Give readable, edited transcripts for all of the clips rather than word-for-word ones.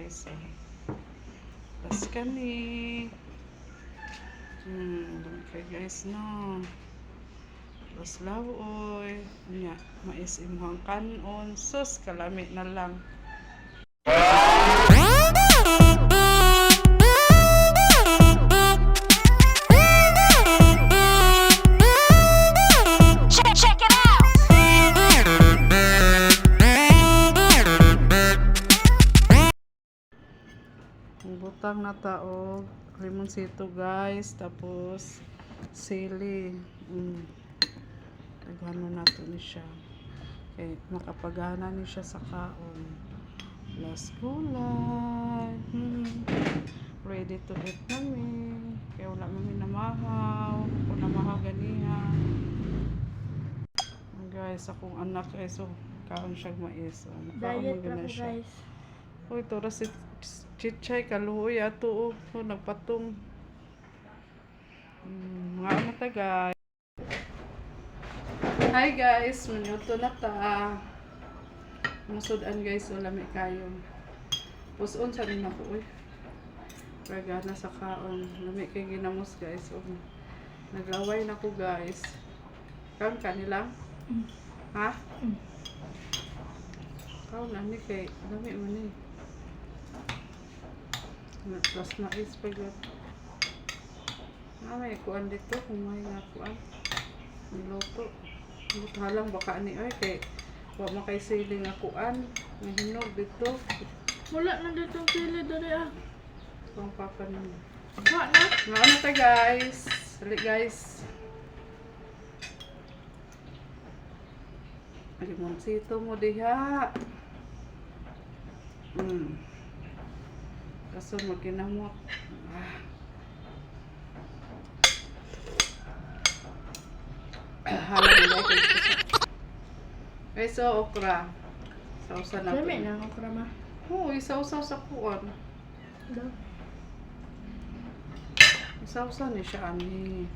Guys. Oh. Tas kani. Lami kay, guys, no. Tapos lawoy. Nya, mais imuhang kanon. Sus, kalami na lang. Check, check it out. Ang butang na taog, limonsito, guys, tapos sili. Taghano nato ni siya. Kay makapagana ni siya sa kaon. Last gulay. Ready to eat na mi. Kaya wala man mi namahaw. Kung namahaw ganiha. Guys, akong anak ay so kaon siya mais. Oh, makaon Diet man ra gud na ko, siya. guys. Uy, tora si Chichay, kaluoy ato oh. Oh, nagpatong. Nga na ta, guys. Hi guys, minuto na ta. Musudan, guys, wala may kayo. Puson sa rin ako, uy. Pagana sa kaon. Lami kay ginamos, guys. Oh. Naglaway na ko, guys. Kaon kanila? Ha? Kaon na ni kay lami man ni. Na plus mais pa gyud. Ah, may kuan dito kung may nga kuan. Niluto. Halang baka ni oy kay wa man kay sili nga kuan. Mahinog dito. Wala na dito ang sili dali ah. Kung papa nimo. Wa na. Nga na ta, guys. Dali, guys. Limoncito mo diha. Kaso maginamot. Ah. Halang nila kay Guys, so okra. Sausa na. Lami na ang okra, ma. Oo, isawsaw sa kuan. Daw. Isawsaw ni siya ani.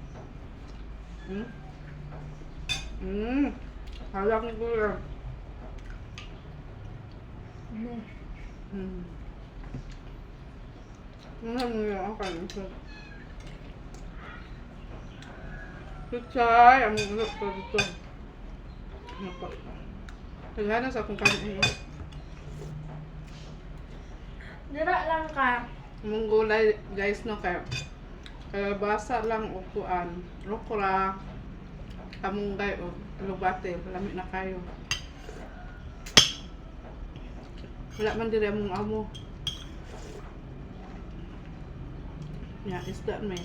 Halang ko lang. Ano? Ano ang kanin? Pichay, ang ulo ko dito. Ano pa? Tingnan sa akong kanin. Oh. Dira lang ka. Mong gulay, guys, no, kaya kaya basa lang o kuan, okra, kamunggay o lubate, lami na kayo. Wala man diri among amo. Ya, isda may.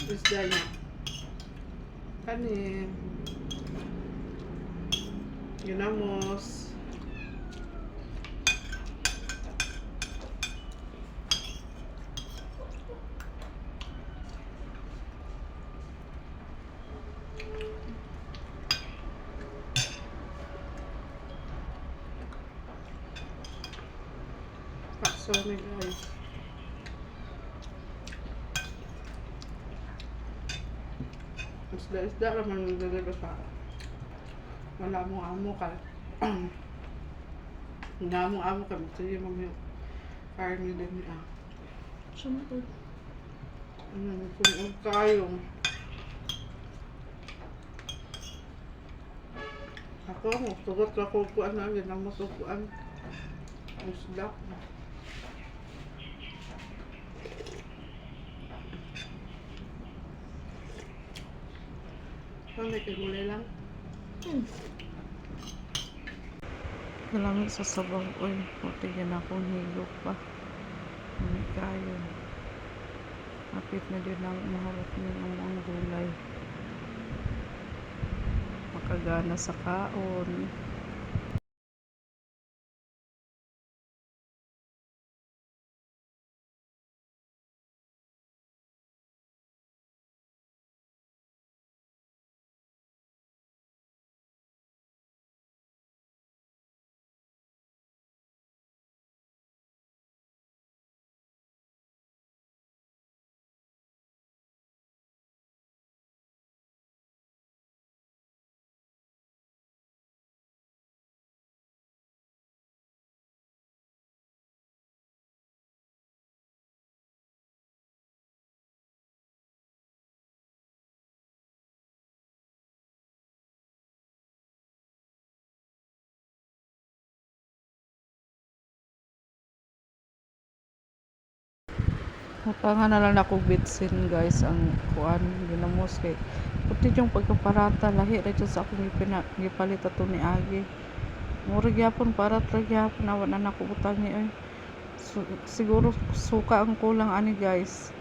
Isda niya. Kani. Ginamos. Pakso ni, guys. Isda-isda naman magdadala sa wala mong amo ka. Wala mong amo ka. Sige, mami. Karne din niya. Sumod. Sumod kayo. Ako, sugot ako kuan na, ginamos ko kuan. Isda. Ano, may kagulay lang? Malamig sa sabaw. Uy, puti yan akong higop pa. May kayo. Hapit na din ang maharap ng ang gulay. Makagana sa kaon. Butangan na lang nako bitsin, guys, ang kuan ginamos kay puti yung pagkaparata, lahi ra jud sa akong gipalit ato ni Agi. Mura gyapon parat ra gyapon, awa na nako butangi oy. Siguro suka ang kulang ani, guys.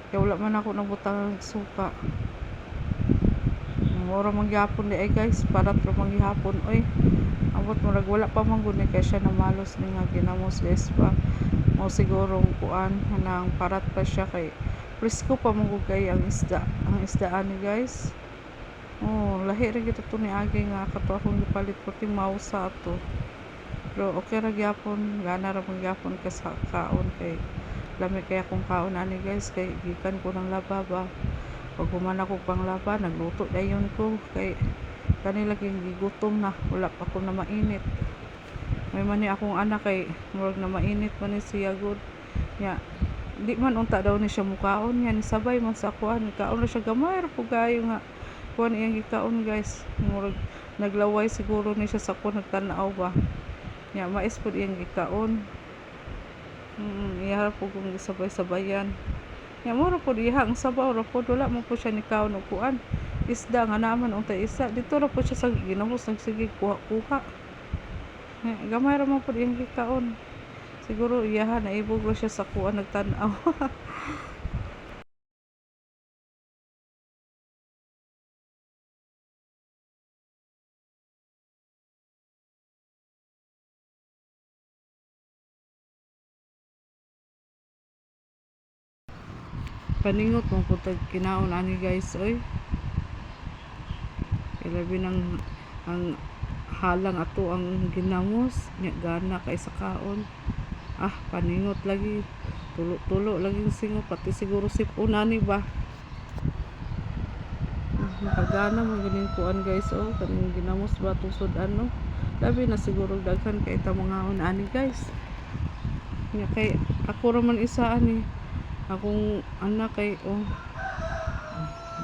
Kay wala man ako nabutang og suka. Mura man gyapon di ay, guys, parat ra man gihapon oy. Ambot murag wala pa man gud ni kay siya namalos ni nga ginamos, guys, pa. Mo sigurong kuan kanang parat pa siya kay presko pa man gud kay ang isda ani, guys. Oh, lahi ra gyud to ni Agi nga kato akong gipalit, puti mausa ato. Pero okay ra gyapon, gana ra man gyapon ka sa kaon kay lami kay akong kaon ani, guys, kay gikan ko ng laba ba. Pag human ako panglaba, nagluto dayon ko kay kani lagi gigutom na, wala pa ko na mainit. May man ni akong anak kay murag na mainit man ni siya gud. Nya di man unta daw ni siya mukaon nya ni sabay man sa kuan, kaon ra siya gamay ra pud kaayo nga kuan iyang gikaon, guys. Murag naglaway siguro ni siya sa kuan nagtan-aw ba. Nya mais pud iyang gikaon. Iya ra pud kong gisabay-sabayan. Nya mura pud iya ang sabaw ra pud, wala man pud siya nikaon og kuan. Isda nga naman untay isa dito ra pud siya sa ginamos nagsige kuha-kuha. Nya gamay ra man pud iyang gikaon. Siguro iyaha naibog ra siya sa kuan nagtan-aw. Paningot mo pud tag kinaon ani, guys, oy. Kay labi nang ang halang ato ang ginamos nya gana kay sa kaon. Ah, paningot lagi. Tulo-tulo lagi ang singot pati siguro sipon ani ba. Ah, makagana man ganing kuan, guys, oh, kaning ginamos ba tusod ano. Labi na siguro daghan kay ta mangaon ani, guys. Nya kay ako ra man isa ani. Akong anak kay oh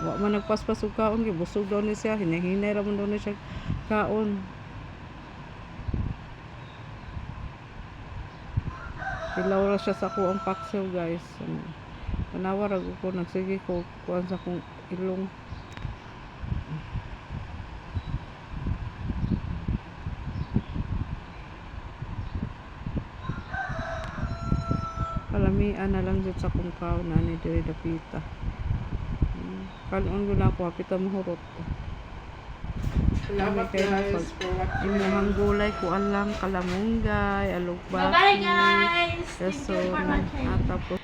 wa man nagpaspas og kaon kay busog daw ni siya, hinahinay ra man daw ni siya kaon. Hilaw ra siya sa ako ang paksiw, guys. Ano, tanawa ra gud ko nagsige ko kuan sa akong ilong. Kalamian na lang jud sa akong kaon ani diri dapita. Kanon gyud ako hapit mahurot. Salamat Kay guys pag- for watching. Imuhang gulay kuan lang kalamunggay, alugbati. Bye-bye, guys! Thank Kaso, you for watching. ah, tapos